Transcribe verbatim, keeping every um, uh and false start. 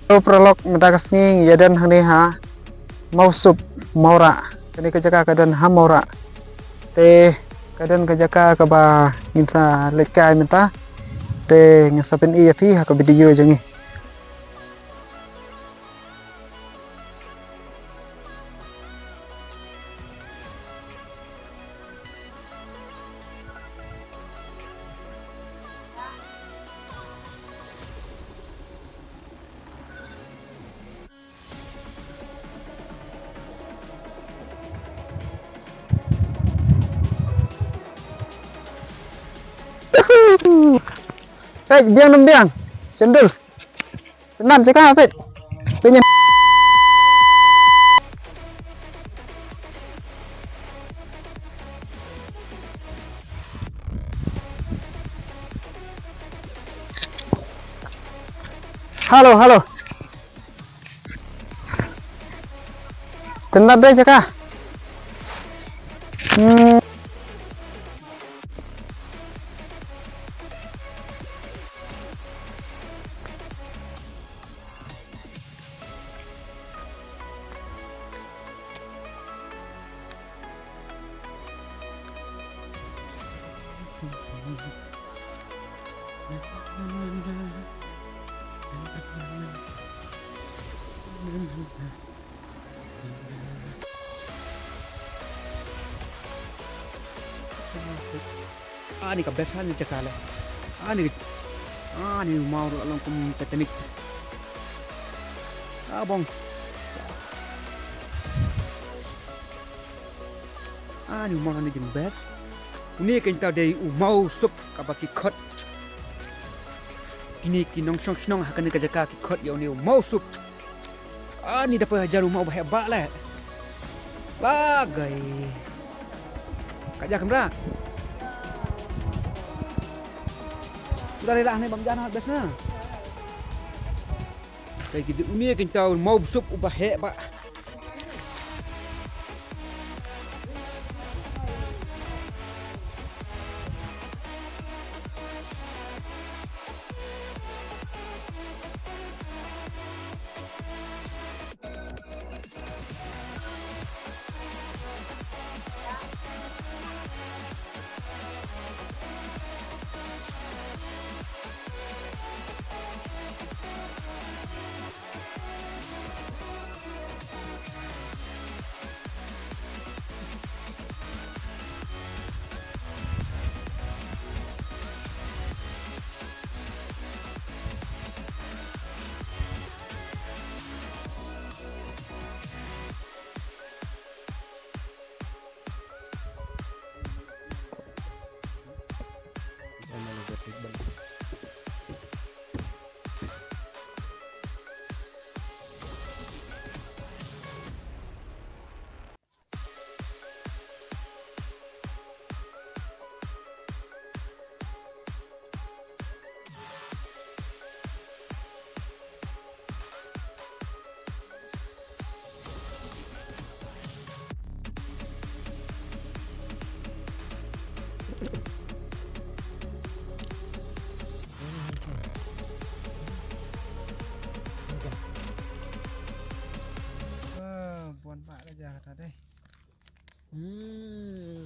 Hello paralok, mynta ka sngi ngi ïa don hangne ha Mawsup, Mawrah. Kane ka jaka ka don ha Mawrah. Te ka don ka jaka kaba ngin sa leit kai mynta. Te ngin sa pyni ïa phi ha ka video jong ngi. Peit, biang nem biang. Sendul. Tenan jaka, peit. Peit nyen. Halo, halo. Tenan dei jaka. Hmm. Ani ka best ani jaka le. Ani, ani u maw ruh long kum Titanic. Ah, bong. Ani u maw ni jing best. Uni ka inta dei u Mawsup kaba ki khot. Kini ki nongshong shnong ha kane ka jaka ki khot ïa uni u Mawsup. Ani da poi hajar u maw ba heh ba le. Bagai. Ka ja kamra. Udah rela ne bang jana best na. Kai ki uni ka inta u Mawsup uba heh ba. Ah, bon ba ka ja ta dei. Hmm.